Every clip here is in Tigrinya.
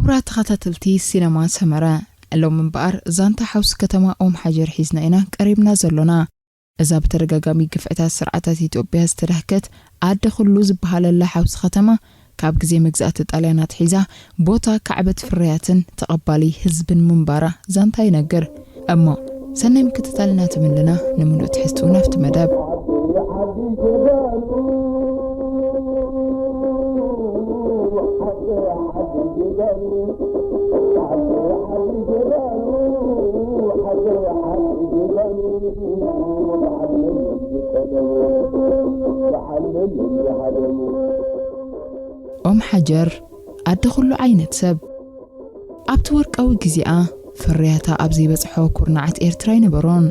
ክቡራት ተኸታተልቲ ሲነማ ሰመረ፣ ሎም እምበኣር ዛንታ ሓውሲ ከተማ ኦም ሓጀር ሒዝና ኢና ቀሪብና ዘሎና። እዛ ብተደጋጋሚ ግፍዕታት ስርዓታት ኢትዮጵያ ዝተዳህከት ዓዲ ኩሉ ዝበሃለላ ሓውሲ ከተማ፣ ካብ ግዜ መግዛእቲ ጣልያን ኣትሒዛ ቦታ ካዕበት ፍርያትን ተቐባሊ ህዝብን ምንባራ ዛንታ ይነግር። እሞ ሰናይ ምክትታልና ትምንልና። ንምሉእ ትሕዝትኡ ናብቲ መደብ። ኦም ሓጀር፣ ኣደ ኩሉ ዓይነት ሰብ። ኣብቲ ወርቃዊ ግዜኣ፣ ፍርያታ ኣብ ዘይበጽሖ ኩርናዓት ኤርትራ ኣይነበሮን።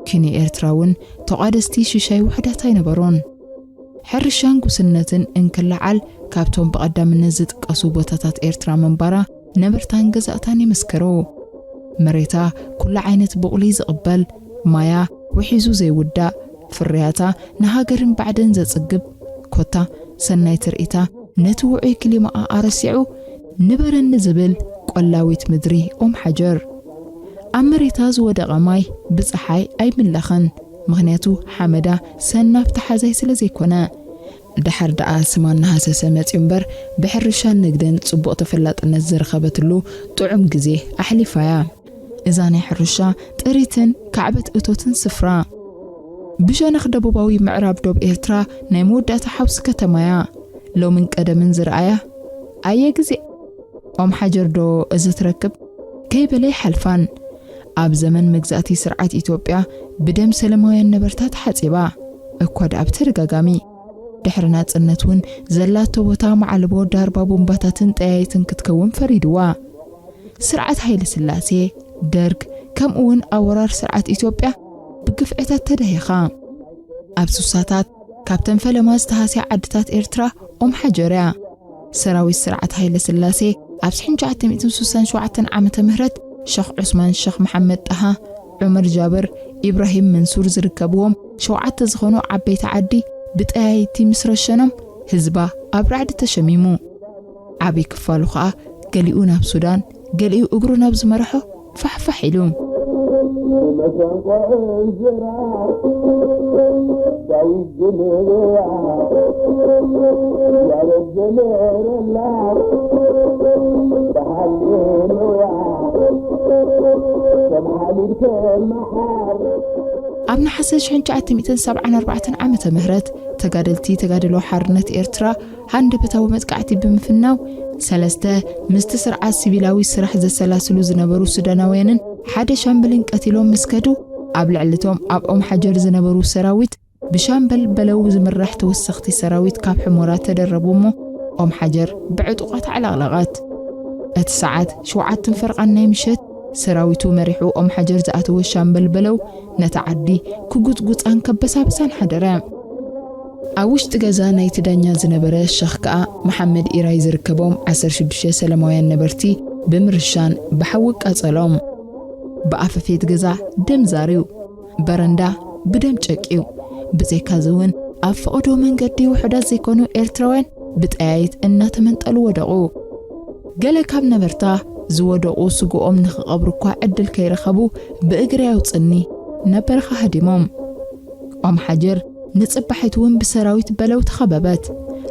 ኪኖ ኤርትራ እውን ተቋደስቲ ሽሻይ ውሕዳት ኣይነበሮን። ሕርሻን ጉስነትን እንክለዓል፣ ካብቶም ብቐዳምነት ዝጥቀሱ ቦታታት ኤርትራ ምንባራ ነበርታን ገዛእታን ይምስክሩ። መሬታ ኩሉ ዓይነት ብቑሊ ዝቕበል፣ ማያ ውሒዙ ዘይውዳእ፣ ፍርያታ ንሃገርን ባዕድን ዘጽግብ፣ ኮታ ሰናይ ትርኢታ ነቲ ውዑይ ክሊማኣ ኣረሲዑ ንበረኒ ዝብል ቆላዊት ምድሪ ኦም ሓጀር። ኣብ መሬታ ዝወደቐ ማይ ብጸሓይ ኣይምለኽን፣ ምኽንያቱ ሓመዳ ሰናፍ ተሓዛይ ስለ ዘይኮነ። ደሓር ደኣ ስማ እናሃሰሰ መጺኡ እምበር፣ ብሕርሻን ንግድን ጽቡቕ ተፈላጥነት ዝረኸበትሉ ጥዑም ግዜ ኣሕሊፋ'ያ። እዛ ናይ ሕርሻ ጥሪትን ካዕበት እቶትን ስፍራ፣ ብሸነኽ ደቡባዊ ምዕራብ ዶብ ኤርትራ ናይ መወዳእታ ሓውሲ ከተማ'ያ። ሎምን ቀደምን ዝረኣያ ኣየ ግዜ! ኦም ሓጀር ዶ እዚ ትረክብ? ከይበለ ይሓልፋን። ኣብ ዘመን መግዛእቲ ስርዓት ኢትዮጵያ ብደም ሰለማውያን ነበርታ ተሓጺባ፣ እኳ ደኣ ብተደጋጋሚ። ድሕሪ ናጽነት እውን ዘላቶ ቦታ ማዕልቦ ዳርባ ቡምባታትን ጠያይትን ክትከውን ፈሪድዋ። ስርዓት ሃይለ ስላሴ፣ ደርግ፣ ከምኡ እውን ኣወራር ስርዓት ኢትዮጵያ ብግፍዕታት ተዳሂኻ። ኣብ ሱሳታት ካብተን ፈለማ ዝተሃስያ ዓድታት ኤርትራ ኦም ሓጀር እያ። ሰራዊት ስርዓት ሃይለ ስላሴ ኣብ ሽሕን ትሽዓተ ሚእትን ስሳን ሸውዓተን ዓመተ ምህረት ሸኽ ዑስማን፣ ሸኽ መሓመድ ጣሃ፣ ዑመር ጃብር፣ ኢብራሂም መንሱር ዝርከብዎም ሸውዓተ ዝኾኑ ዓበይቲ ዓዲ ብጠያይቲ ምስ ረሸኖም፣ ህዝባ ኣብ ራዕዲ ተሸሚሙ። ዓቢ ክፋሉ ኸኣ ገሊኡ ናብ ሱዳን፣ ገሊኡ እግሩ ናብ ዝመርሖ ፋሕፋሕ ኢሉ። ብመሰንቆ እንዝራ ዳዊት ዝምህርዋ ያረድ ዘመረላ ብሃሌሉያ ከም ሓሊል ከም መሓር። ኣብ ነሓሰ ሽሕን ትሽዓተ ሚእትን ሰብዓን ኣርባዕተን ዓመተ ምህረት ተጋደልቲ ተጋድሎ ሓርነት ኤርትራ ሃንደበታዊ መጥቃዕቲ ብምፍናው፣ ሰለስተ ምስቲ ስርዓት ሲቪላዊ ስራሕ ዘሰላስሉ ዝነበሩ ሱዳናውያንን ሓደ ሻምበልን ቀቲሎም ምስ ከዱ፣ ኣብ ልዕሊቶም ኣብ ኦም ሓጀር ዝነበሩ ሰራዊት ብሻምበል በለው ዝምራሕ ተወሰኽቲ ሰራዊት ካብ ሕሞራ ተደረቡ እሞ፣ ኦም ሓጀር ብዕጡቓት ኣዕለቕለቐት። እቲ ሰዓት ሸውዓተን ፈርቓን ናይ ምሸት፣ ሰራዊቱ መሪሑ ኦም ሓጀር ዝኣተወ ሻምበል በለው፣ ነታ ዓዲ ክጉጽጉጻን ከበሳብሳን ሓደረ። ኣብ ውሽጢ ገዛ ናይቲ ዳኛ ዝነበረ ሸኽ ከኣ፣ መሓመድ ኢራይ ዝርከቦም ዓሰርተ ሽዱሽተ ሰለማውያን ነበርቲ ብምርሻን ብሓዊ ቃጸሎም። ብኣፈፌት ገዛ ደም ዛርዩ፣ በረንዳ ብደም ጨቅዩ። ብዘይካዚ እውን ኣብ ፈቐዶ መንገዲ ውሑዳት ዘይኮኑ ኤርትራውያን ብጠያይት እናተመንጠሉ ወደቑ። ገለ ካብ ነበርታ ዝወደቑ ስግኦም ንኽቐብሩ እኳ ዕድል ከይረኸቡ ብእግሪ ኣውጽኒ ናብ በረኻ ሃዲሞም። ኦም ሓጀር ንጽባሒት እውን ብሰራዊት በለው ተኸበበት።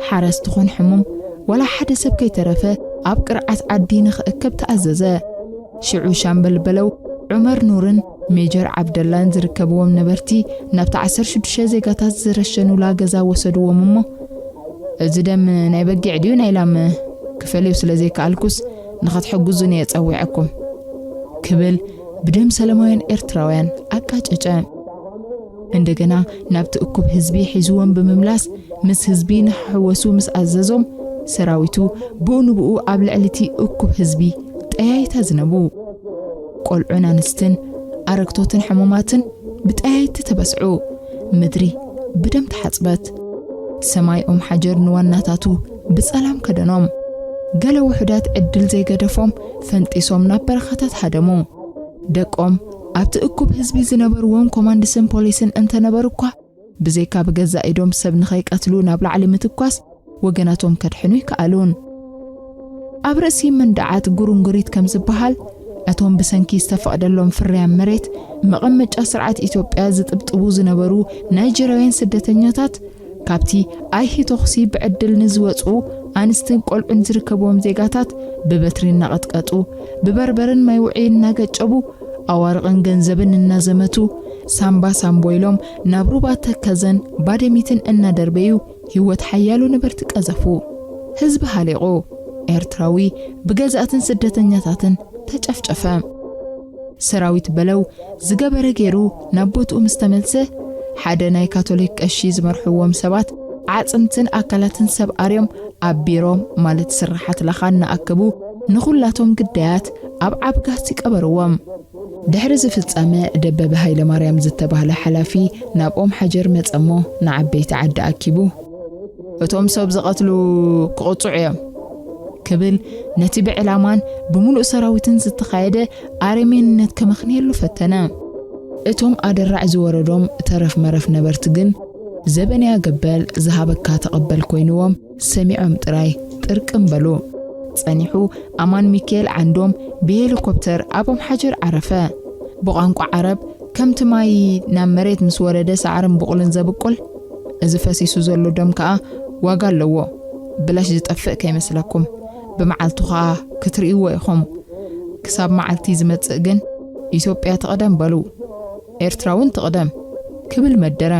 ሓራስ ትኾን ሕሙም ዋላ ሓደ ሰብ ከይተረፈ ኣብ ቅርዓት ዓዲ ንኽእከብ ተኣዘዘ። ሽዑ ሻምበል በለው፣ ዑመር ኑርን ሜጀር ዓብደላን ዝርከብዎም ነበርቲ ናብቲ ዓሰርተ ሽዱሽተ ዜጋታት ዝረሸኑላ ገዛ ወሰድዎም እሞ፣ "እዚ ደም ናይ በጊዕ ድዩ ናይ ላም ክፈልዮ ስለ ዘይከኣልኩስ፣ ንኸትሕግዙኒ እየ ጸዊዐኩም" ክብል ብደም ሰለማውያን ኤርትራውያን ኣቃጨጨ። እንደገና ናብቲ እኩብ ህዝቢ ሒዝዎም ብምምላስ፣ ምስ ህዝቢ ንኽሕወሱ ምስ ኣዘዞም፣ ሰራዊቱ ብኡ ንብኡ ኣብ ልዕሊ እቲ እኩብ ህዝቢ ጠያይታ ዝነቡ። ቆልዑን ኣንስትን፣ ኣረግቶትን ሕሙማትን ብጠያይቲ ተበስዑ። ምድሪ ብደም ተሓጽበት። ሰማይ ኦም ሓጀር ንዋናታቱ ብጸላም ከደኖም። ገለ ውሑዳት ዕድል ዘይገደፎም ፈንጢሶም ናብ በረኻታት ሃደሙ። ደቆም ኣብቲ እኩብ ህዝቢ ዝነበርዎም ኮማንድስን ፖሊስን እንተነበሩ እኳ፣ ብዘይካ ብገዛእ ኢዶም ሰብ ንኸይቀትሉ ናብ ላዕሊ ምትኳስ፣ ወገናቶም ከድሕኑ ኣይከኣሉን። ኣብ ርእሲ መንደዓት ጉርንጉሪት ከም ዝበሃል፣ እቶም ብሰንኪ ዝተፈቕደሎም ፍርያም መሬት መቐመጫ ስርዓት ኢትዮጵያ ዝጥብጥቡ ዝነበሩ ናይጀርያውያን ስደተኛታት፣ ካብቲ ኣይሂ ተኹሲ ብዕድል ንዝወጹ ኣንስትን ቆልዑን ዝርከብዎም ዜጋታት ብበትሪ እናቐጥቀጡ፣ ብበርበርን ማይ ውዑይ እናገጨቡ፣ ኣዋርቕን ገንዘብን እናዘመቱ፣ ሳምባ ሳምቦ ኢሎም ናብ ሩባ ተከዘን ባደሚትን እናደርበዩ፣ ህይወት ሓያሎ ነበርቲ ቀዘፉ። ህዝቢ ሃሊቑ፣ ኤርትራዊ ብገዛእትን ስደተኛታትን ተጨፍጨፈ። ሰራዊት በለው ዝገበረ ገይሩ ናብ ቦትኡ ምስ ተመልሰ፣ ሓደ ናይ ካቶሊክ ቀሺ ዝመርሕዎም ሰባት ዓጽምትን ኣካላትን ሰብ ኣርዮም ኣብ ቢሮ፣ ማለት ስርሓት ላኻ እናኣከቡ፣ ንኹላቶም ግዳያት ኣብ ዓብጋስ ይቀበርዎም። ድሕሪ ዝፍጻመ፣ ደበበ ሃይለማርያም ዝተባህለ ሓላፊ ናብ ኦም ሓጀር መጸሞ ንዓበይቲ ዓዲ ኣኪቡ፣ "እቶም ሰብ ዝቐትሉ ክቕጽዑ እዮም" ክብል፣ ነቲ ብዕላማን ብምሉእ ሰራዊትን ዝተኻየደ ኣረሜንነት ከመኽንየሉ ፈተነ። እቶም ኣደራዕ ዝወረዶም ተረፍ መረፍ ነበርቲ ግን፣ "ዘበንያ ገበል ዝሃበካ ተቐበል" ኮይንዎም፣ ሰሚዖም ጥራይ ጥርቅም በሉ። ጸኒሑ፣ ኣማን ሚካኤል ዓንዶም ብሄሊኮፕተር ኣብ ኦም ሓጀር ዓረፈ። ብቋንቋ ዓረብ፣ "ከምቲ ማይ ናብ መሬት ምስ ወረደ ሳዕርን ብቑልን ዘብቁል፣ እዚ ፈሲሱ ዘሎ ደም ከኣ ዋጋ ኣለዎ። ብላሽ ዝጠፍእ ከይመስለኩም። ብመዓልቱ ከኣ ክትርእይዎ ኢኹም። ክሳብ መዓልቲ ዝመጽእ ግን፣ ኢትዮጵያ ትቕደም በሉ፣ ኤርትራ እውን ትቕደም" ክብል መደረ።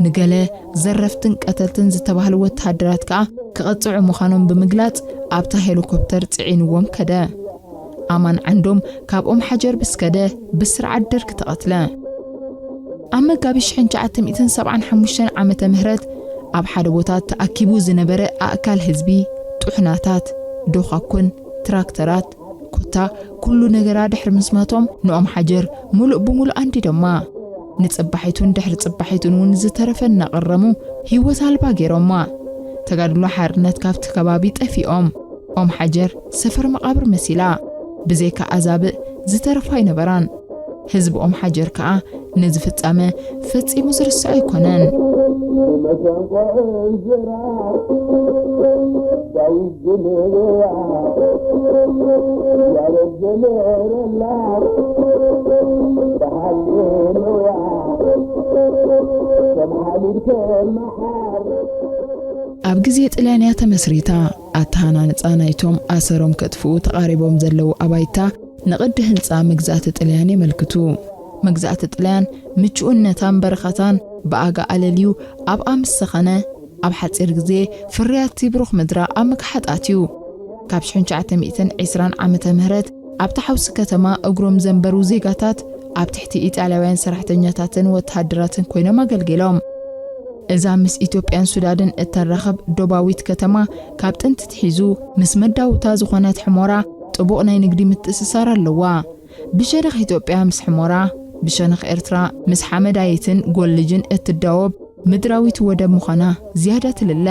ንገለ ዘረፍትን ቀተልትን ዝተባህሉ ወተሃደራት ከኣ ክቐጽዑ ምዃኖም ብምግላጽ፣ ኣብታ ሄሊኮፕተር ጽዒንዎም ከደ። ኣማን ዓንዶም ካብ ኦም ሓጀር ብስከደ ብስርዓት ደርግ ተቐትለ። ኣብ መጋቢት ሽሕን ትሽዓተ ሚእትን ሰብዓን ሓሙሽተን ዓመተ ምህረት ኣብ ሓደ ቦታ ተኣኪቡ ዝነበረ ኣእካል ህዝቢ፣ ጥሑናታት፣ ዶኻኩን፣ ትራክተራት፣ ኮታ ኩሉ ነገራ ድሕሪ ምስማቶም፣ ንኦም ሓጀር ሙሉእ ብሙሉእ ኣንዲዶማ። ንጽባሒቱን ድሕሪ ጽባሒቱን እውን ዝተረፈ እናቐረሙ ህይወት ኣልባ ገይሮማ። ተጋድሎ ሓርነት ካብቲ ከባቢ ጠፊኦም። ኦም ሓጀር ሰፈር መቓብር መሲላ። ብዘይካ ኣዛብእ ዝተረፋ ኣይነበራን። ህዝቢ ኦም ሓጀር ከኣ ነዚ ፍጻመ ፈጺሙ ዝርስዖ ኣይኮነን። ንመሰንቆ እንዝራ ዳዊት ዝምልዋ ያረድ ዘመረላ ብሃሌሉያ ከም ሓሊድ ከመሓር። ኣብ ግዜ ጥልያን እያ ተመስሪታ። ኣተሃናንጻ ናይቶም ኣሰሮም ከጥፍኡ ተቓሪቦም ዘለዉ ኣባይታ ንቕዲ ህንጻ መግዛእቲ ጥልያን የመልክቱ። መግዛእቲ ጥልያን ምቹእነታን በረኻታን ብኣጋ ኣለልዩ ኣብኣ ምስ ሰኸነ፣ ኣብ ሓጺር ግዜ ፍርያት ብሩኽ ምድራ ኣብ ምግሓጥ ኣትዩ። ካብ ሽሕን ትሽዓተ ሚእትን ዕስራን ዓመተ ምህረት ኣብታ ሓውሲ ከተማ እግሮም ዘንበሩ ዜጋታት ኣብ ትሕቲ ኢጣልያውያን ሰራሕተኛታትን ወተሃደራትን ኮይኖም ኣገልጊሎም። እዛ ምስ ኢትዮጵያን ሱዳንን እተራኽብ ዶባዊት ከተማ ካብ ጥንቲ ትሒዙ ምስ መዳውታ ዝኾነት ሕሞራ ጥቡቕ ናይ ንግዲ ምትእስሳር ኣለዋ። ብሸነኽ ኢትዮጵያ ምስ ሕሞራ፣ ብሸነኽ ኤርትራ ምስ ሓመዳይትን ጎልጅን እትዳወብ ምድራዊት ወደብ ምዃና ዝያዳ ትልለ።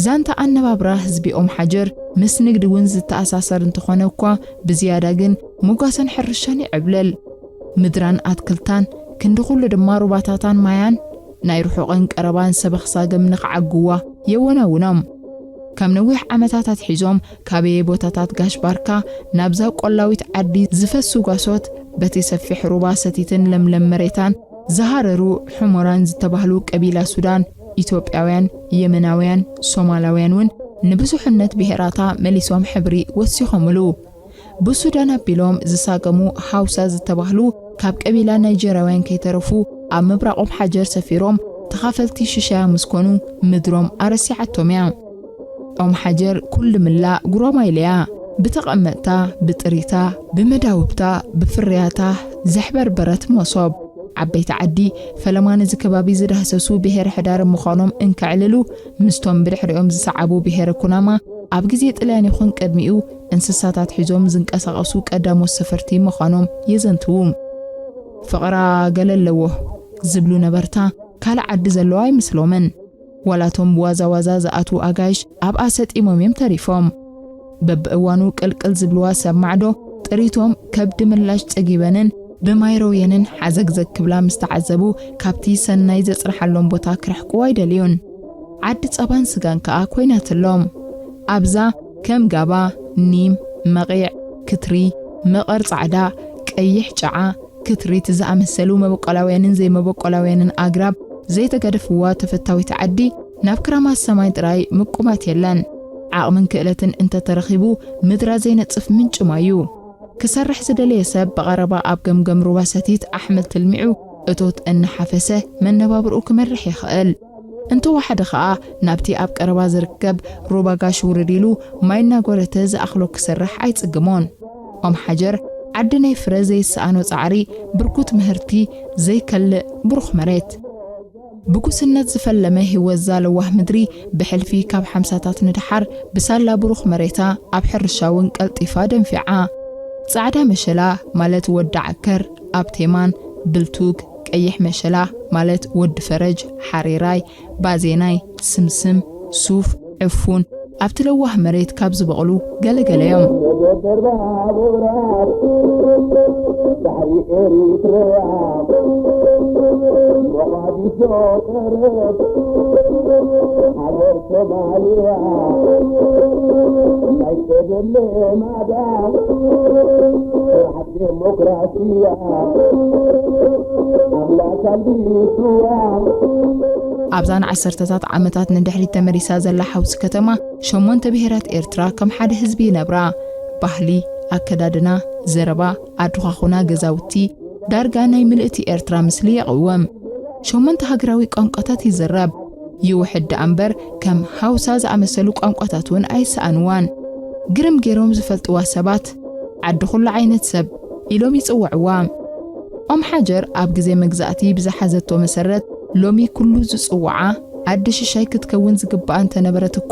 ዛንታ ኣነባብራ ህዝቢ ኦም ሓጀር ምስ ንግዲ እውን ዝተኣሳሰር እንተኾነ እኳ፣ ብዝያዳ ግን ሞጓሰን ሕርሻን ይዕብልል። ምድራን ኣትክልታን፣ ክንዲ ኩሉ ድማ ሩባታታን ማያን፣ ናይ ርሑቕን ቀረባን ሰበኽ ሳገም ንኽዓግዋ የወናውኖም። ካብ ነዊሕ ዓመታት ኣትሒዞም፣ ካበየ ቦታታት ጋሽ ባርካ ናብዛ ቆላዊት ዓዲ ዝፈሱ ጓሶት፣ በቲ ሰፊሕ ሩባ ሰቲትን ለምለም መሬታን ዝሃረሩ ሕሞራን ዝተባህሉ ቀቢላ ሱዳን፣ ኢትዮጵያውያን፣ የመናውያን፣ ሶማላውያን እውን ንብዙሕነት ብሄራታ መሊሶም ሕብሪ ወሲኾምሉ። ብሱዳን ኣቢሎም ዝሳገሙ ሃውሳ ዝተባህሉ ካብ ቀቢላ ናይጀርያውያን ከይተረፉ ኣብ ምብራቕ ኦም ሓጀር ሰፊሮም ተኻፈልቲ ሽሻያ ምስ ኮኑ ምድሮም ኣረሲዓቶም እያ። ኦም ሓጀር ኩሉ ምላ ጉራማይለ እያ። ብተቐመጥታ፣ ብጥሪታ፣ ብመዳውብታ፣ ብፍርያታ ዘሕበርበረት መሶብ። ዓበይቲ ዓዲ ፈለማ ነዚ ከባቢ ዝዳህሰሱ ብሄረ ሕዳር ምዃኖም እንከዕልሉ፣ ምስቶም ብድሕሪኦም ዝሰዓቡ ብሄረ ኩናማ ኣብ ግዜ ጥልያን ይኹን ቅድሚኡ እንስሳታት ሒዞም ዝንቀሳቐሱ ቀዳሞት ሰፈርቲ ምዃኖም የዘንትዉ። ፍቕራ ገለ ኣለዎ ዝብሉ ነበርታ ካልእ ዓዲ ዘለዋ ኣይመስሎምን። ዋላቶም ብዋዛ ዋዛ ዝኣትዉ ኣጋይሽ ኣብኣ ሰጢሞም እዮም ተሪፎም። በብእዋኑ ቅልቅል ዝብልዋ ሰብ ማዕዶ ጥሪቶም ከብዲ ምላሽ ጸጊበንን ብማይ ረውየንን ሓዘግዘግ ክብላ ምስ ተዓዘቡ፣ ካብቲ ሰናይ ዘጽንሓሎም ቦታ ክርሕቅዎ ኣይደልዩን። ዓዲ ጸባን ስጋን ከኣ ኮይናትሎም። ኣብዛ ከም ጋባ፣ ኒም፣ መቒዕ፣ ክትሪ፣ መቐር ጻዕዳ፣ ቀይሕ ጨዓ፣ ክትሪት ዝኣመሰሉ መበቆላውያንን ዘይመበቆላውያንን ኣግራብ ዘይተገደፍዋ ተፈታዊት ዓዲ፣ ናብ ክራማት ሰማይ ጥራይ ምቁማት የለን። ዓቕምን ክእለትን እንተተረኺቡ፣ ምድራ ዘይነጽፍ ምንጪ ማይ እዩ። ክሰርሕ ዝደለየ ሰብ ብቐረባ ኣብ ገምገም ሩባ ሰቲት ኣሕምልቲ ልሚዑ እቶት እናሓፈሰ መነባብርኡ ክመርሕ ይኽእል። እንተወሓደ ኸኣ ናብቲ ኣብ ቀረባ ዝርከብ ሩባ ጋሽ ውርድ ኢሉ ማይ እናጎረተ ዝኣኽሎ ክሰርሕ ኣይጽግሞን። ኦም ሓጀር ዓዲ ናይ ፍረ ዘይሰኣኖ ጻዕሪ፣ ብርኩት ምህርቲ ዘይከልእ ብሩኽ መሬት። ብጉስነት ዝፈለመ ህይወት ዛ ለዋህ ምድሪ ብሕልፊ ካብ ሓምሳታት ንደሓር ብሳላ ብሩኽ መሬታ ኣብ ሕርሻ እውን ቀልጢፋ ደንፊዓ። ጻዕዳ መሸላ ማለት ወዲ ዓከር ኣብ ቴማን፣ ብልቱግ፣ ቀይሕ መሸላ ማለት ወዲ ፈረጅ፣ ሓሬራይ፣ ባዜናይ፣ ስምስም፣ ሱፍ፣ ዕፉን ኣብቲ ለዋህ መሬት ካብ ዝበቕሉ ገለገለ እዮም። መደበር ባቡራት ባሕሪ ኤሪትሪያ ሞቓዲሾ ቀረብ ሓገር ሶማልያ ናይ ቀደም ልማዳ ስርዓት ዴሞክራስያ ኣምላኽ ኣልቢስዋ። ኣብዛ ንዓሰርተታት ዓመታት ንድሕሪት ተመሊሳ ዘላ ሓውሲ ከተማ፣ ሸሞንተ ብሄራት ኤርትራ ከም ሓደ ህዝቢ ይነብራ። ባህሊ፣ ኣከዳድና፣ ዘረባ፣ ኣድዃኹና፣ ገዛውቲ፣ ዳርጋ ናይ ምልእቲ ኤርትራ ምስሊ የቕውም። ሸሞንተ ሃገራዊ ቋንቋታት ይዝረብ። ይውሕድ ደኣ እምበር ከም ሃውሳ ዝኣመሰሉ ቋንቋታት እውን ኣይሰኣንዋን። ግርም ገይሮም ዝፈልጥዋ ሰባት፣ ዓዲ ኩሉ ዓይነት ሰብ ኢሎም ይጽውዕዋ። ኦም ሓጀር ኣብ ግዜ መግዛእቲ ብዝሓዘቶ መሰረት፣ ሎሚ ኩሉ ዝጽውዓ ዓዲ ሽሻይ ክትከውን ዝግብኣ እንተነበረት እኳ፣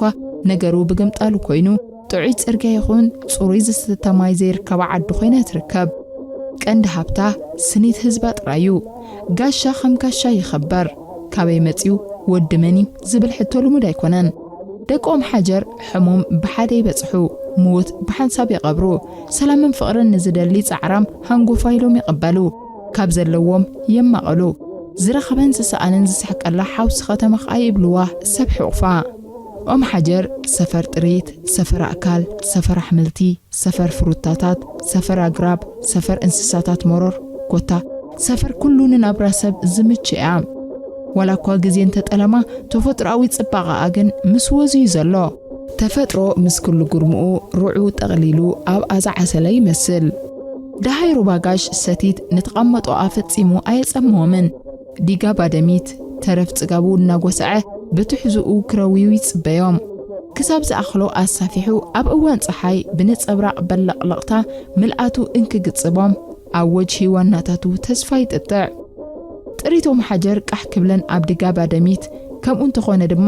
ነገሩ ብግምጣሉ ኮይኑ፣ ጥዑይ ጽርግያ ይኹን ጽሩይ ዝስተ ማይ ዘይርከባ ዓዲ ኮይና ትርከብ። ቀንዲ ሃብታ ስኒት ህዝባ ጥራይ እዩ። ጋሻ ከም ጋሻ ይኸበር። ካበይ መጺኡ፣ ወዲ መን እዩ ዝብል ሕቶ ልሙድ ኣይኮነን። ደቂ ኦም ሓጀር ሕሙም ብሓደ ይበጽሑ፣ ምዉት ብሓንሳብ ይቐብሩ። ሰላምን ፍቕርን ንዝደሊ ጻዕራም ሃንጎፋ ኢሎም ይቕበሉ። ካብ ዘለዎም የማቕሉ። ዝረኸበን ዝሰኣነን ዝስሕቀላ ሓውሲ ከተማ ኸኣ ይብልዋ ሰብ ሕቑፋ። ኦም ሓጀር ሰፈር ጥሪት፣ ሰፈር ኣእካል፣ ሰፈር ኣሕምልቲ፣ ሰፈር ፍሩታታት፣ ሰፈር ኣግራብ፣ ሰፈር እንስሳታት መሮር፣ ኮታ ሰፈር ኩሉ ንናብራ ሰብ ዝምች እያ። ዋላ እኳ ግዜ እንተጠለማ፣ ተፈጥሮኣዊ ጽባቐኣ ግን ምስ ወዙ እዩ ዘሎ። ተፈጥሮ ምስ ኩሉ ግርምኡ ርዑ ጠቕሊሉ ኣብኣ ዝዓሰለ ይመስል። ደሃይ ሩባ ጋሽ ሰቲት ንተቐመጦኣ ፈጺሙ ኣየጸምዎምን። ዲጋ ባደሚት፣ ተረፍ ጽጋቡ እናጎሰዐ ብትሕዝኡ ክረውዩ ይጽበዮም። ክሳብ ዝኣኽሎ ኣሳፊሑ ኣብ እዋን ጸሓይ ብነጸብራቕ በለቕለቕታ ምልኣቱ እንክግጽቦም ኣብ ወጅሂ ዋናታቱ ተስፋ ይጥጥዕ። ጥሪቶም ሓጀር ቃሕ ክብለን ኣብ ዲጋ ባደሚት፣ ከምኡ እንተኾነ ድማ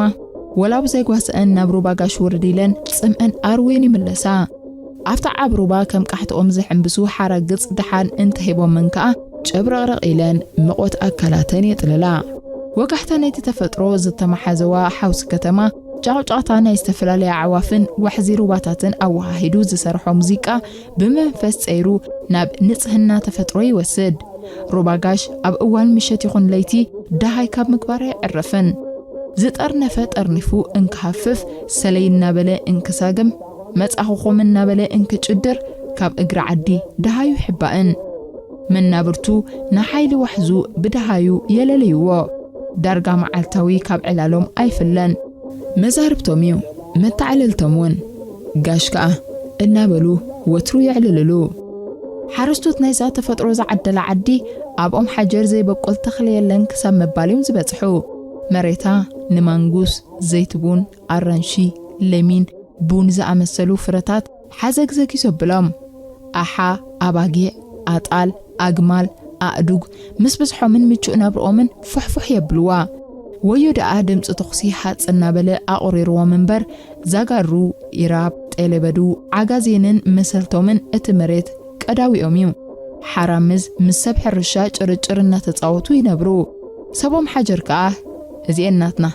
ወላ ብዘይ ጓስአን ናብ ሩባ ጋሽ ውርድ ኢለን ጽምአን ኣርዌን ይምለሳ። ኣብታ ዓብ ሩባ ከም ቃሕትኦም ዝሕምብሱ ሓራግጽ ደሓን እንተሂቦመን ከኣ ጨብረቕረቕ ኢለን ምቖት ኣካላተን የጥልላ። ወጋሕታ ናይቲ ተፈጥሮ ዝተመሓዘዋ ሓውሲ ከተማ፣ ጫቕጫቕታ ናይ ዝተፈላለያ ኣዕዋፍን ዋሕዚ ሩባታትን ኣወሃሂዱ ዝሰርሖ ሙዚቃ ብመንፈስ ጸይሩ ናብ ንጽህና ተፈጥሮ ይወስድ። ሩባ ጋሽ ኣብ እዋን ምሸት ይኹን ለይቲ ደሃይ ካብ ምግባር ኣይዕረፍን። ዝጠርነፈ ጠርኒፉ እንክሃፍፍ፣ ሰለይ እናበለ እንክሳግም፣ መጻኹኹም እናበለ እንክጭድር፣ ካብ እግሪ ዓዲ ደሃዩ ይሕባእን። መናብርቱ ንሓይሊ ዋሕዙ ብደሃዩ የለልይዎ። ዳርጋ መዓልታዊ ካብ ዕላሎም ኣይፍለን። መዛርብቶም እዩ፣ መተዓለልቶም እውን። ጋሽ ከኣ እናበሉ ወትሩ የዕልልሉ። ሓረስቶት ናይዛ ተፈጥሮ ዝዓደላ ዓዲ፣ ኣብ ኦም ሓጀር ዘይበቁል ተኽሊ የለን ክሳብ ምባል እዮም ዝበጽሑ። መሬታ ንማንጉስ፣ ዘይትቡን፣ ኣራንሺ፣ ለሚን፣ ቡን ዝኣመሰሉ ፍረታት ሓዘግዘግ እዩ ዘብሎም። ኣሓ፣ ኣባጊዕ፣ ኣጣል፣ ኣግማል፣ ኣእዱግ ምስ ብዝሖምን ምቹእ ናብርኦምን ፉሕፉሕ የብልዋ። ወዮ ደኣ ድምጺ ተኹሲ ሃጽ እናበለ ኣቑሪርዎም እምበር፣ ዛጋሩ፣ ኢራብ፣ ጤለበዱ፣ ዓጋዜንን መሰልቶምን እቲ መሬት ቀዳዊኦም እዩ። ሓራምዝ ምስ ሰብ ሕርሻ ጭርጭር እናተጻወቱ ይነብሩ። ሰቦም ሓጀር ከኣ እዚኤን ናትና፣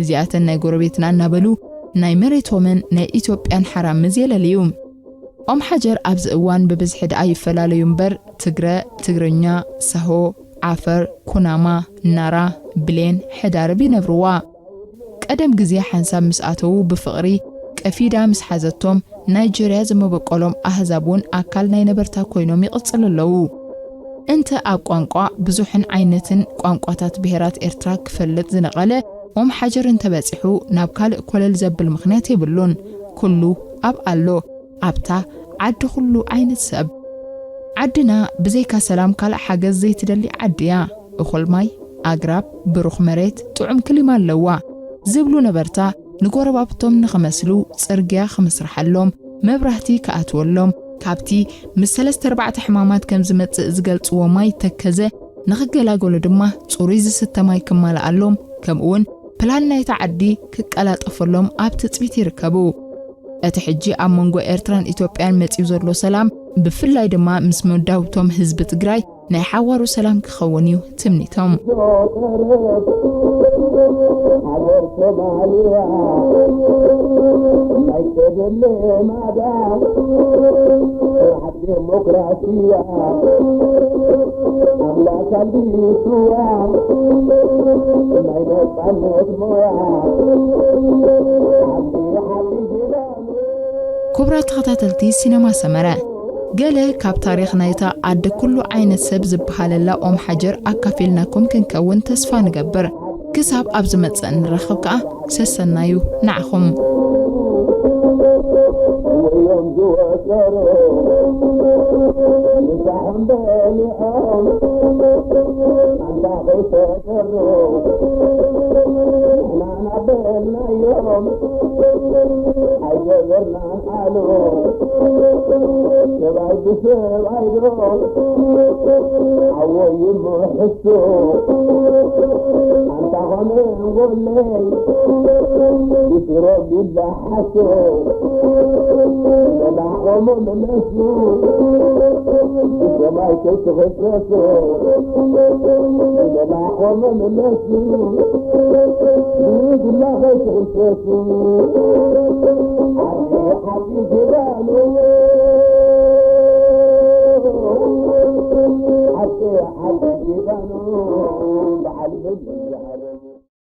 እዚኣተን ናይ ጎረቤትና እናበሉ ናይ መሬቶምን ናይ ኢትዮጵያን ሓራምዝ የለልዩ። ኦም ሓጀር ኣብዚ እዋን ብብዝሒ ደኣ ይፈላለዩ እምበር፣ ትግረ፣ ትግርኛ፣ ሳሆ፣ ዓፈር፣ ኩናማ፣ ናራ፣ ብሌን፣ ሕዳርብ ይነብርዋ። ቀደም ግዜ ሓንሳብ ምስ ኣተዉ ብፍቕሪ፣ እፊዳ ምስ ሓዘቶም ናይጀርያ ዝመበቆሎም ኣህዛብ እውን ኣካል ናይ ነበርታ ኮይኖም ይቕጽሉ ኣለዉ። እንተ ኣብ ቋንቋ ብዙሕን ዓይነትን ቋንቋታት ብሄራት ኤርትራ ክፈልጥ ዝነቐለ ኦም ሓጀር እንተበጺሑ ናብ ካልእ ኮለል ዘብል ምኽንያት የብሉን። ኩሉ ኣብ ኣሎ ኣብታ ዓዲ ኩሉ ዓይነት ሰብ። ዓድና ብዘይካ ሰላም ካልእ ሓገዝ ዘይትደሊ ዓዲ እያ። እኹል ማይ፣ ኣግራብ፣ ብሩኽ መሬት፣ ጥዑም ክሊማ ኣለዋ ዝብሉ ነበርታ ንጎረባብቶም ንኽመስሉ ጽርግያ ክምስርሓሎም፣ መብራህቲ ክኣትወሎም፣ ካብቲ ምስ ሰለስተ ኣርባዕተ ሕማማት ከም ዝመጽእ ዝገልጽዎ ማይ ተከዘ ንኽገላገሉ ድማ ጽሩይ ዝስተ ማይ ክማልኣሎም፣ ከምኡውን ፕላን ናይታ ዓዲ ክቀላጠፈሎም ኣብ ትጽቢት ይርከቡ። እቲ ሕጂ ኣብ መንጎ ኤርትራን ኢትዮጵያን መጺኡ ዘሎ ሰላም፣ ብፍላይ ድማ ምስ መዳውብቶም ህዝቢ ትግራይ ናይ ሓዋሩ ሰላም ክኸውን እዩ ትምኒቶም። ዲሞክራሲያ ኣምላኽ ኣልቢስዋ ናይ ነጻነት ሞያ ሓቂ ሓቂ ጀጋኑ። ክቡራት ተኸታተልቲ ሲነማ ሰመረ፣ ገለ ካብ ታሪኽ ናይታ ዓዲ ኩሉ ዓይነት ሰብ ዝበሃለላ ኦም ሓጀር ኣካፊልናኩም ክንከውን ተስፋ ንገብር። ክሳብ ኣብ ዝመጽእ እንራኸብ ከኣ ሰሰናዩ ንዓኹም።